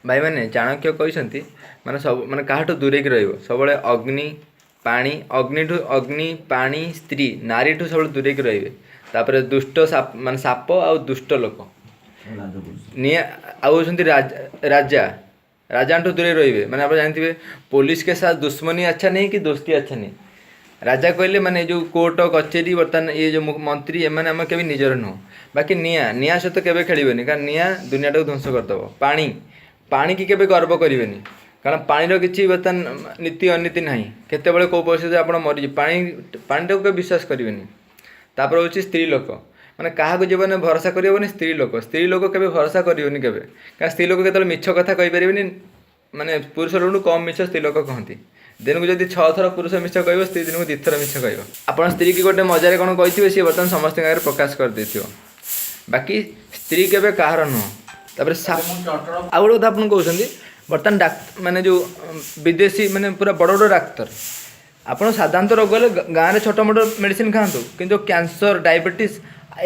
ଭାଇମାନେ, ଚାଣକ୍ୟ କହିଛନ୍ତି, ମାନେ ସବୁ ମାନେ କାହାଠୁ ଦୂରେଇକି ରହିବ ସବୁବେଳେ? ଅଗ୍ନି, ପାଣି, ଅଗ୍ନିଠୁ, ଅଗ୍ନି, ପାଣି, ସ୍ତ୍ରୀ, ନାରୀଠୁ ସବୁବେଳେ ଦୂରେଇକି ରହିବେ। ତାପରେ ଦୁଷ୍ଟ ସାପ, ମାନେ ସାପ ଆଉ ଦୁଷ୍ଟ ଲୋକ। ନିଆଁ ଆଉ ହେଉଛନ୍ତି ରାଜା, ରାଜାଠୁ ଦୂରେଇ ରହିବେ। ମାନେ ଆପଣ ଜାଣିଥିବେ, "पुलिस के साथ दुश्मनी अच्छा नहीं कि दोस्ती अच्छा नहीं।" ରାଜା କହିଲେ ମାନେ ଏ ଯେଉଁ କୋର୍ଟ କଚେରୀ, ବର୍ତ୍ତମାନ ଇଏ ଯେଉଁ ମନ୍ତ୍ରୀ, ଏମାନେ ଆମ କେବେ ନିଜର ନୁହଁ। ବାକି ନିଆଁ, ନିଆଁ ସହିତ କେବେ ଖେଳିବେନି, କାରଣ ନିଆଁ ଦୁନିଆଟାକୁ ଧ୍ୱଂସ କରିଦେବ। ପାଣି, ପାଣିକି କେବେ ଗର୍ବ କରିବେନି, କାରଣ ପାଣିର କିଛି ବର୍ତ୍ତମାନ ନୀତି ଅନୀତି ନାହିଁ। କେତେବେଳେ କେଉଁ ପରିସ୍ଥିତିରେ ଆପଣ ମରିଯିବେ। ପାଣି, ପାଣିଟାକୁ କେବେ ବିଶ୍ୱାସ କରିବେନି। ତାପରେ ହେଉଛି ସ୍ତ୍ରୀ ଲୋକ, ମାନେ କାହାକୁ ଜୀବନରେ ଭରସା କରିହେବନି? ସ୍ତ୍ରୀ ଲୋକ। ସ୍ତ୍ରୀ ଲୋକ କେବେ ଭରସା କରିବନି କେବେ, କାରଣ ସ୍ତ୍ରୀ ଲୋକ କେତେବେଳେ ମିଛ କଥା କହିପାରିବେନି। ମାନେ ପୁରୁଷ ଲୋକଠୁ କମ୍ ମିଛ ସ୍ତ୍ରୀ ଲୋକ କହନ୍ତି। ଦିନକୁ ଯଦି 6 ଥର ପୁରୁଷ ମିଛ କହିବ, ସ୍ତ୍ରୀ ଦିନକୁ 2 ଥର ମିଛ କହିବ। ଆପଣ ସ୍ତ୍ରୀକି ଗୋଟେ ମଜାରେ କ'ଣ କହିଥିବେ, ସିଏ ବର୍ତ୍ତମାନ ସମସ୍ତଙ୍କ ଆଗରେ ପ୍ରକାଶ କରିଦେଇଥିବ। ବାକି ସ୍ତ୍ରୀ କେବେ କାହାର ନୁହଁ। ତାପରେ ସାପ। ଆଉ ଗୋଟେ କଥା ଆପଣ କହୁଛନ୍ତି, ବର୍ତ୍ତମାନ ମାନେ ଯେଉଁ ବିଦେଶୀ, ମାନେ ପୁରା ବଡ଼ ବଡ଼ ଡାକ୍ତର, ଆପଣ ସାଧାରଣତଃ ରୋଗ ହେଲେ ଗାଁରେ ଛୋଟ ମୋଟ ମେଡ଼ିସିନ ଖାଆନ୍ତୁ, କିନ୍ତୁ କ୍ୟାନ୍ସର, ଡାଇବେଟିସ୍,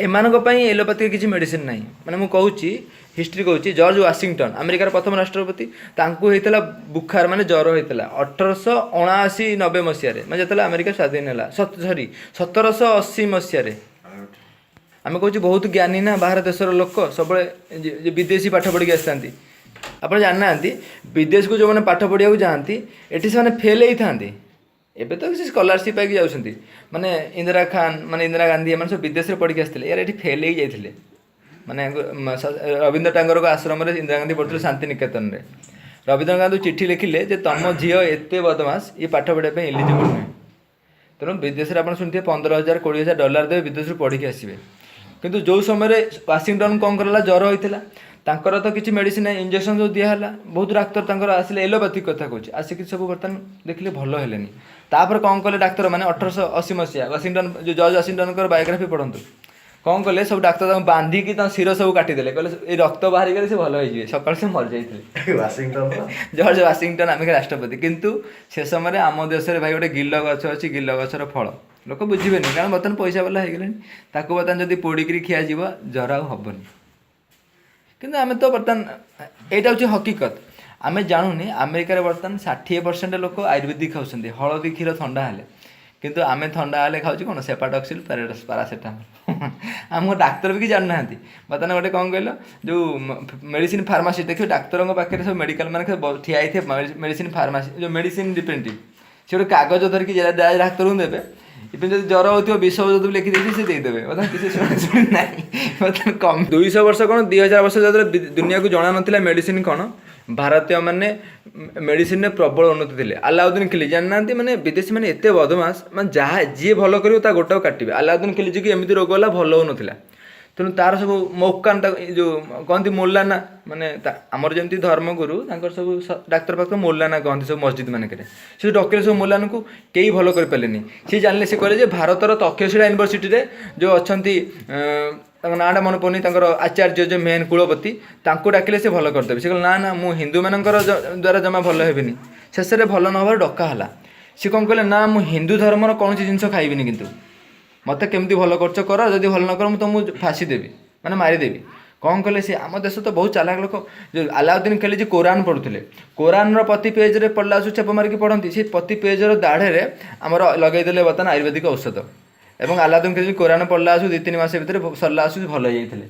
ଏମାନଙ୍କ ପାଇଁ ଏଲୋପାଥିକ କିଛି ମେଡ଼ିସିନ ନାହିଁ। ମାନେ ମୁଁ କହୁଛି, ହିଷ୍ଟ୍ରି କହୁଛି, ଜର୍ଜ ୱାସିଂଟନ୍, ଆମେରିକାର ପ୍ରଥମ ରାଷ୍ଟ୍ରପତି, ତାଙ୍କୁ ହେଇଥିଲା ବୁଖାର, ମାନେ ଜ୍ୱର ହେଇଥିଲା 1879 90 ମସିହାରେ, ମାନେ ଯେତେବେଳେ ଆମେରିକା ସ୍ୱାଧୀନ ହେଲା, ସରି, 1780 ମସିହାରେ। ଆମେ କହୁଛୁ ବହୁତ ଜ୍ଞାନୀ ନା, ବାହାର ଦେଶର ଲୋକ ସବୁବେଳେ ଯେ ବିଦେଶୀ ପାଠ ପଢ଼ିକି ଆସିଥାନ୍ତି। ଆପଣ ଜାଣିନାହାନ୍ତି, ବିଦେଶକୁ ଯେଉଁମାନେ ପାଠ ପଢ଼ିବାକୁ ଯାଆନ୍ତି, ଏଠି ସେମାନେ ଫେଲ୍ ହେଇଥାନ୍ତି। ଏବେ ତ କିଛି ସ୍କଲାରସିପ୍ ପାଇକି ଯାଉଛନ୍ତି। ମାନେ ଇନ୍ଦିରା ଖାନ, ମାନେ ଇନ୍ଦିରା ଗାନ୍ଧୀ, ଏମାନେ ସବୁ ବିଦେଶରେ ପଢ଼ିକି ଆସିଥିଲେ। ୟାର ଏଠି ଫେଲ୍ ହେଇକି ଯାଇଥିଲେ। ମାନେ ରବୀନ୍ଦ୍ର ଟାଙ୍ଗରଙ୍କ ଆଶ୍ରମରେ ଇନ୍ଦିରା ଗାନ୍ଧୀ ପଢ଼ୁଥିଲେ, ଶାନ୍ତି ନିକେତନରେ। ରବୀନ୍ଦ୍ର ଗାନ୍ଧୀ ଚିଠି ଲେଖିଲେ ଯେ ତମ ଝିଅ ଏତେ ବଦମାସ, ଇଏ ପାଠ ପଢ଼ିବା ପାଇଁ ଏଲିଜିବଲ୍ ନୁହେଁ। ତେଣୁ ବିଦେଶରେ ଆପଣ ଶୁଣିଥିବେ, 15,000, 20,000 ଡଲାର ଦେବେ, ବିଦେଶରୁ ପଢ଼ିକି ଆସିବେ। କିନ୍ତୁ ଯେଉଁ ସମୟରେ ୱାସିଂଟନ୍ କ'ଣ କଲା, ଜ୍ୱର ହୋଇଥିଲା, ତାଙ୍କର ତ କିଛି ମେଡ଼ିସିନ, ଇଞ୍ଜେକ୍ସନ୍ ସବୁ ଦିଆହେଲା। ବହୁତ ଡାକ୍ତର ତାଙ୍କର ଆସିଲେ, ଏଲୋପାଥିକ କଥା କହୁଛି, ଆସିକି ସବୁ ବର୍ତ୍ତମାନ ଦେଖିଲେ ଭଲ ହେଲେନି। ତାପରେ କ'ଣ କଲେ ଡାକ୍ତରମାନେ? 1880 ମସିହା, ୱାସିଂଟନ୍ ଯେଉଁ ଜର୍ଜ ୱାସିଂଟନଙ୍କର ବାୟୋଗ୍ରାଫି ପଢ଼ନ୍ତୁ। କ'ଣ କଲେ ସବୁ ଡାକ୍ତର? ତାଙ୍କୁ ବାନ୍ଧିକି ତାଙ୍କ ଶିର ସବୁ କାଟିଦେଲେ। କହିଲେ ଏଇ ରକ୍ତ ବାହାରିଗଲେ ସେ ଭଲ ହେଇଯିବେ। ସକାଳୁ ସେ ମରିଯାଇଥିଲେ। ୱାସିଂଟନ? ଜର୍ଜ ୱାସିଂଟନ, ଆମେରିକା ରାଷ୍ଟ୍ରପତି। କିନ୍ତୁ ସେ ସମୟରେ ଆମ ଦେଶରେ ଭାଇ ଗୋଟେ ଗିଲ ଗଛ ଅଛି, ଗିଲ ଗଛର ଫଳ, ଲୋକ ବୁଝିବେନି, କାରଣ ବର୍ତ୍ତମାନ ପଇସା ବାଲା ହେଇଗଲେଣି। ତାକୁ ବର୍ତ୍ତମାନ ଯଦି ପୋଡ଼ିକିରି ଖିଆଯିବ, ଜ୍ୱର ଆଉ ହେବନି। କିନ୍ତୁ ଆମେ ତ ବର୍ତ୍ତମାନ, ଏଇଟା ହେଉଛି ହକିକତ, ଆମେ ଜାଣୁନି। ଆମେରିକାରେ ବର୍ତ୍ତମାନ 60% ଲୋକ ଆୟୁର୍ବେଦିକ ଖାଉଛନ୍ତି, ହଳଦୀ କ୍ଷୀର ଥଣ୍ଡା ହେଲେ। କିନ୍ତୁ ଆମେ ଥଣ୍ଡା ହେଲେ ଖାଉଛୁ କ'ଣ? ସେପାଡକ୍ସିଲ୍, ପାରାସେଟାମଲ୍। ଆମ ଡାକ୍ତର ବି କିଛି ଜାଣୁନାହାନ୍ତି। ବର୍ତ୍ତମାନ ଗୋଟେ କ'ଣ କହିଲ, ଯେଉଁ ମେଡ଼ିସିନ ଫାର୍ମାସି ଦେଖିବେ, ଡାକ୍ତରଙ୍କ ପାଖରେ ସବୁ ମେଡ଼ିକାଲ ମାନେ ଠିଆ ହେଇଥିବେ, ମେଡ଼ିସିନ ଫାର୍ମାସି, ଯେଉଁ ମେଡ଼ିସିନ ରିପ୍ରେଜେଣ୍ଟେଟିଭ୍, ସେ ଗୋଟେ କାଗଜ ଧରିକି ଡାକ୍ତରଙ୍କୁ ଦେବେ। ଇଭେନ୍ ଯଦି ଜ୍ୱର ହେଉଥିବ, ବିଷ ଔଷଧ ବି ଲେଖିଦେଇଛି, ସେ ଦେଇଦେବେ। ବର୍ତ୍ତମାନ କିଛି ଶୁଣା ଶୁଣି ନାହିଁ। ବର୍ତ୍ତମାନ କମ୍ 200 ବର୍ଷ କ'ଣ, 2000 ବର୍ଷ ଯେତେବେଳେ ଦୁନିଆକୁ ଜଣା ନଥିଲା ମେଡ଼ିସିନ କ'ଣ, ଭାରତୀୟମାନେ ମେଡ଼ିସିନରେ ପ୍ରବଳ ଉନ୍ନତି ଥିଲେ। ଆଲାଉଦ୍ଦିନ ଖିଲଜି ଜାଣିନାହାନ୍ତି? ମାନେ ବିଦେଶୀ ମାନେ ଏତେ ବଦମାସ, ମାନେ ଯାହା ଯିଏ ଭଲ କରିବ ତା ଗୋଟାକୁ କାଟିବେ। ଆଲାଉଦ୍ଦିନ ଖିଲଜିକି ଏମିତି ରୋଗ ହେଲା, ଭଲ ହେଉନଥିଲା। ତେଣୁ ତାର ସବୁ ମୌକାନ, ତାକୁ ଏ ଯେଉଁ କହନ୍ତି ମୌଲାନା, ମାନେ ଆମର ଯେମିତି ଧର୍ମଗୁରୁ, ତାଙ୍କର ସବୁ ଡାକ୍ତର ଫାକ୍ତର ମୌଲାନା କହନ୍ତି ସବୁ ମସଜିଦ୍ ମାନଙ୍କରେ। ସେ ଡକେଇଲେ ସବୁ ମୌଲାନାକୁ, କେହି ଭଲ କରିପାରିଲେନି। ସିଏ ଜାଣିଲେ, ସେ କହିଲେ ଯେ ଭାରତର ତକ୍ଷଶିଳା ୟୁନିଭର୍ସିଟିରେ ଯେଉଁ ଅଛନ୍ତି, ତାଙ୍କ ନାଁଟା ମନେ ପଡ଼ୁନି, ତାଙ୍କର ଆଚାର୍ଯ୍ୟ ଯେଉଁ ମେନ୍ କୁଳପତି, ତାଙ୍କୁ ଡାକିଲେ ସେ ଭଲ କରିଦେବେ। ସେ କହିଲେ, ନା ନା, ମୁଁ ହିନ୍ଦୁମାନଙ୍କର ଦ୍ୱାରା ଜମା ଭଲ ହେବିନି। ଶେଷରେ ଭଲ ନ ହେବାରୁ ଡକା ହେଲା। ସେ କ'ଣ କହିଲେ ନା, ମୁଁ ହିନ୍ଦୁ ଧର୍ମର କୌଣସି ଜିନିଷ ଖାଇବିନି, କିନ୍ତୁ ମୋତେ କେମିତି ଭଲ କରୁଛ କର, ଯଦି ଭଲ ନ କର ମୁଁ ତୁମକୁ ଫାଶୀ ଦେବି, ମାନେ ମାରିଦେବି। କ'ଣ କଲେ ସେ? ଆମ ଦେଶ ତ ବହୁତ ଚାଲାକ ଲୋକ। ଯେଉଁ ଆଲାଉଦ୍ଦିନ ଖିଲଜି କୋରାନ ପଢ଼ୁଥିଲେ, କୋରାନର ପ୍ରତି ପେଜରେ ପଢ଼ିଲା ଆସୁ ଛେପ ମାରିକି ପଢ଼ନ୍ତି, ସେ ପ୍ରତି ପେଜର ଦାଢ଼ରେ ଆମର ଲଗେଇଦେଲେ ବର୍ତ୍ତମାନ ଆୟୁର୍ବେଦିକ ଔଷଧ। ଏବଂ ଆଲାଉଦ୍ଦିନ ଖିଲଜି କୋରାନ ପଢ଼ିଲା ଆସୁ 2-3 ମାସ ଭିତରେ ସରିଲା ଆସୁ ଭଲ ହେଇଯାଇଥିଲେ।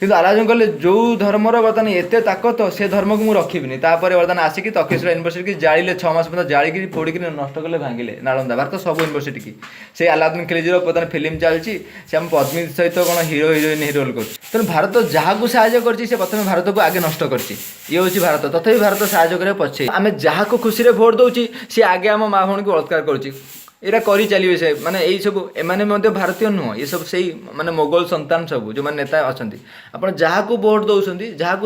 କିନ୍ତୁ ଆଲାଉଦ୍ଦିନ କହିଲେ, ଯେଉଁ ଧର୍ମର ବର୍ତ୍ତମାନ ଏତେ ତାକତ, ସେ ଧର୍ମକୁ ମୁଁ ରଖିବିନି। ତାପରେ ବର୍ତ୍ତମାନ ଆସିକି ତକ୍ଷଶିଳା ୟୁନିଭର୍ସିଟି ଜାଳିଲେ, 6 ମାସ ପର୍ଯ୍ୟନ୍ତ ଜାଳିକି, ପୋଡ଼ିକିରି ନଷ୍ଟ କଲେ, ଭାଙ୍ଗିଲେ ନାଳନ୍ଦା, ଭାରତ ସବୁ ୟୁନିଭର୍ସିଟି କି। ସେଇ ଆଲାଉଦ୍ଦିନ ଖିଲଜିର ବର୍ତ୍ତମାନ ଫିଲ୍ମ ଚାଲିଛି, ସେ ଆମ ପଦ୍ମିନୀ ସହିତ କ'ଣ ହିରୋ ହିରୋଇନ୍ ରୋଲ୍ କରୁଛି। ତେଣୁ ଭାରତ ଯାହାକୁ ସାହାଯ୍ୟ କରିଛି, ସେ ପ୍ରଥମେ ଭାରତକୁ ଆଗେ ନଷ୍ଟ କରିଛି। ଇଏ ହେଉଛି ଭାରତ। ତଥାପି ଭାରତ ସାହାଯ୍ୟ କରିବା ପଛେ ଆମେ ଯାହାକୁ ଖୁସିରେ ଭୋଟ ଦେଉଛି, ସିଏ ଆଗେ ଆମ ମା ଭଉଣୀକୁ ବଳାତ୍କାର କରୁଛି। ଏଇଟା କରି ଚାଲିବେ ସେ। ମାନେ ଏଇସବୁ ଏମାନେ ମଧ୍ୟ ଭାରତୀୟ ନୁହଁ, ଏସବୁ ସେଇ ମାନେ ମୋଗଲ ସନ୍ତାନ ସବୁ ଯେଉଁମାନେ ନେତା ଅଛନ୍ତି। ଆପଣ ଯାହାକୁ ଭୋଟ ଦେଉଛନ୍ତି, ଯାହାକୁ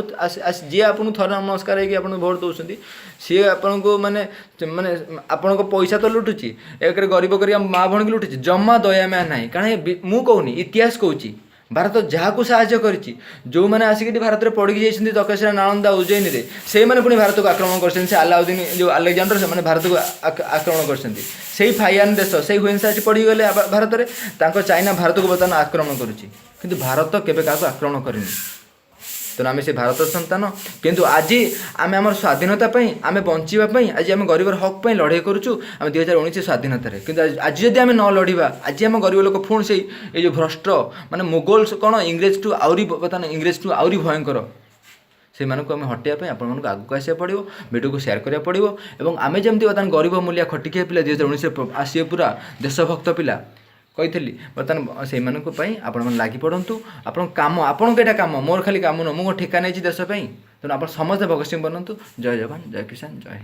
ଯିଏ ଆପଣଙ୍କୁ ଥରେ ନମସ୍କାର ହେଇକି ଆପଣଙ୍କୁ ଭୋଟ ଦେଉଛନ୍ତି, ସିଏ ଆପଣଙ୍କୁ ମାନେ ମାନେ ଆପଣଙ୍କ ପଇସା ତ ଲୁଟୁଛି, ଏକରେ ଗରିବ କରି ଆମ ମା ଭଉଣୀକି ଲୁଟୁଛି। ଜମା ଦୟା ମାୟା ନାହିଁ। କାରଣ ଏ ମୁଁ କହୁନି, ଇତିହାସ କହୁଛି। ଭାରତ ଯାହାକୁ ସାହାଯ୍ୟ କରିଛି, ଯେଉଁମାନେ ଆସିକି ଏଠି ଭାରତରେ ପଢ଼ିକି ଯାଇଛନ୍ତି ତକ୍ଷଶିଳା, ନାଳନ୍ଦା, ଉଜ୍ଜୟିନୀରେ, ସେଇମାନେ ପୁଣି ଭାରତକୁ ଆକ୍ରମଣ କରିଛନ୍ତି। ସେ ଆଲାଉଦ୍ଦିନ, ଯେଉଁ ଆଲେକ୍ଜାଣ୍ଡର, ସେମାନେ ଭାରତକୁ ଆକ୍ରମଣ କରିଛନ୍ତି। ସେଇ ଫାଇଆନ ଦେଶ, ସେଇ ହୁଏନ୍ସା ଆସି ପଡ଼ିଗଲେ ଭାରତରେ, ତାଙ୍କ ଚାଇନା ଭାରତକୁ ବର୍ତ୍ତମାନ ଆକ୍ରମଣ କରୁଛି। କିନ୍ତୁ ଭାରତ କେବେ କାହାକୁ ଆକ୍ରମଣ କରିନି। ତେଣୁ ଆମେ ସେ ଭାରତର ସନ୍ତାନ। କିନ୍ତୁ ଆଜି ଆମେ ଆମର ସ୍ୱାଧୀନତା ପାଇଁ, ଆମେ ବଞ୍ଚିବା ପାଇଁ, ଆଜି ଆମେ ଗରିବର ହକ୍ ପାଇଁ ଲଢ଼େଇ କରୁଛୁ ଆମେ 2019 ସ୍ୱାଧୀନତାରେ। କିନ୍ତୁ ଆଜି ଯଦି ଆମେ ନ ଲଢ଼ିବା, ଆଜି ଆମ ଗରିବ ଲୋକ ପୁଣି ସେଇ ଏଇ ଯେଉଁ ଭ୍ରଷ୍ଟ ମାନେ ମୋଗଲ କ'ଣ, ଇଂରେଜଠୁ ଆହୁରି, ବର୍ତ୍ତମାନ ଇଂରେଜଠୁ ଆହୁରି ଭୟଙ୍କର, ସେମାନଙ୍କୁ ଆମେ ହଟେଇବା ପାଇଁ ଆପଣମାନଙ୍କୁ ଆଗକୁ ଆସିବାକୁ ପଡ଼ିବ, ଭିଡ଼ିଓକୁ ସେୟାର କରିବାକୁ ପଡ଼ିବ। ଏବଂ ଆମେ ଯେମିତି ବର୍ତ୍ତମାନ ଗରିବ ମୂଲିଆ ଖଟିଖିଆ ପିଲା 2019ରେ ଆସିବେ, ପୁରା ଦେଶଭକ୍ତ ପିଲା କହିଥିଲି, ବର୍ତ୍ତମାନ ସେଇମାନଙ୍କ ପାଇଁ ଆପଣମାନେ ଲାଗି ପଡ଼ନ୍ତୁ। ଆପଣଙ୍କ କାମ, ଆପଣଙ୍କ ଏଇଟା କାମ, ମୋର ଖାଲି କାମ ନୁହଁ। ମୁଁ କ'ଣ ଠିକା ନେଇଛି ଦେଶ ପାଇଁ? ତେଣୁ ଆପଣ ସମସ୍ତେ ଭଗତ ସିଂ ବନନ୍ତୁ। ଜୟ ଯବାନ, ଜୟ କିଷାନ, ଜୟ ହିନ୍ଦ।